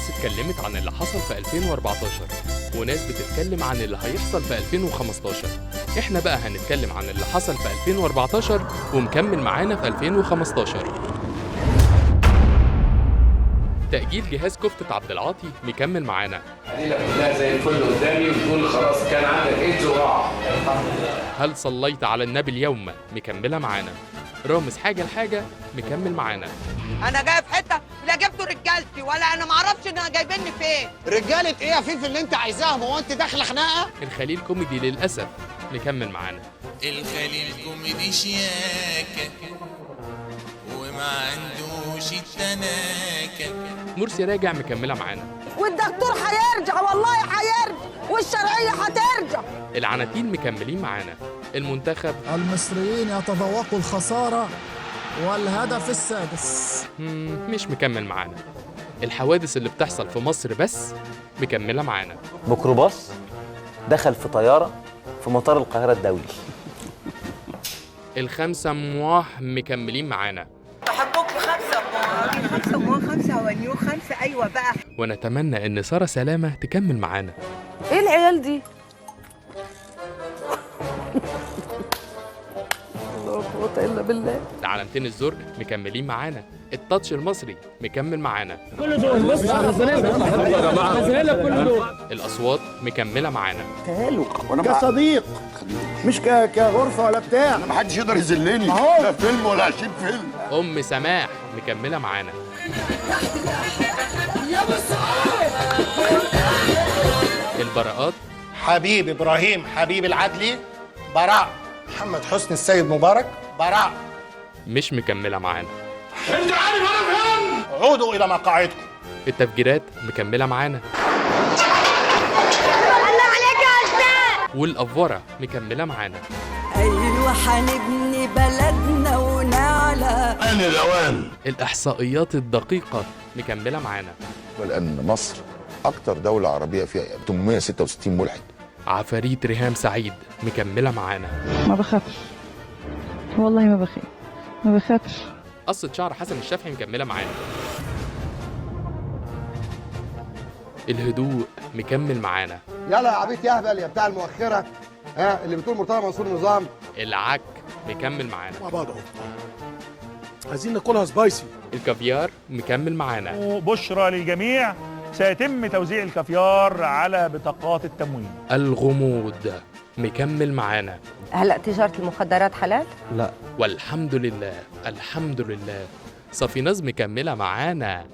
ناس اتكلمت عن اللي حصل في 2014 وناس بتتكلم عن اللي هيحصل في 2015. احنا بقى هنتكلم عن اللي حصل في 2014 ومكمل معانا في 2015. تأجيل جهاز كفتة عبد العاطي مكمل معانا. عيلة كلها زي الفل قدامي وتقول خلاص كان عندك ايدز وراح. هل صليت على النبي اليوم مكملة معانا. رامز حاجة لحاجة مكمل معانا. انا جاية في حتة لا جبتوا رجالتي ولا انا معرفش ان جايبيني فين. رجاله ايه يا فيفي اللي انت عايزاهم؟ هو انت داخله خناقه؟ الخليل كوميدي للاسف مكمل معانا. الخليل كوميدي شياكه وما عندوش التناكه. مرسي راجع مكملة معانا. والدكتور هيرجع والله هيرجع والشرعية هترجع. العناتيل مكملين معانا. المنتخب المصريين يتذوقوا الخسارة والهدف السادس مش مكمل معانا. الحوادث اللي بتحصل في مصر بس مكملة معانا. ميكروباص دخل في طيارة في مطار القاهرة الدولي. الخمسة مواه مكملين معانا. بحبك خمسة مواه خمسة مواه خمسة ونيو خمسة. أيوة بقى. ونتمنى إن سارة سلامة تكمل معانا. إيه العيال دي؟ لا قوة إلا بالله. العلامتين الزرق مكملين معانا. التاتش المصري مكمل معانا. كل دول بص كل دول. الأصوات مكملة معانا. كصديق مش كغرفة ولا بتاع. ما حدش يقدر يذلني لا فيلم ولا 20 فيلم. أم سماح مكملة معانا. البراءات حبيب إبراهيم حبيب العدلي براء. محمد حسني السيد مبارك براء. مش مكملة معانا. انت عارف انا فين؟ عودوا الى مقاعدكم. التفجيرات مكملة معانا. الله عليك يا استاذ. والأفورة مكملة معانا. ايوه هنبني بلدنا ونعلى. انا الاوان. الإحصائيات الدقيقة مكملة معانا. لأن مصر أكتر دولة عربية فيها 866 ملحد. عفاريت ريهام سعيد مكملة معانا. ما بخافش والله، ما بخاف ما بخافش. قصة شعر حسن الشافعي مكملة معانا. الهدوء مكمل معانا. يلا يا عبيط يا اهبل يا بتاع المؤخرة، ها اللي بتقول مرتضى منصور نظام. العك مكمل معانا. مع بعض اهو عايزين ناكلها سبايسي. الكافيار مكمل معانا. بشرى للجميع، سيتم توزيع الكافيار على بطاقات التموين. الغموض مكمل معانا. هلا تجارة المخدرات حلال؟ لا. والحمد لله الحمد لله صافي نظم مكملة معانا.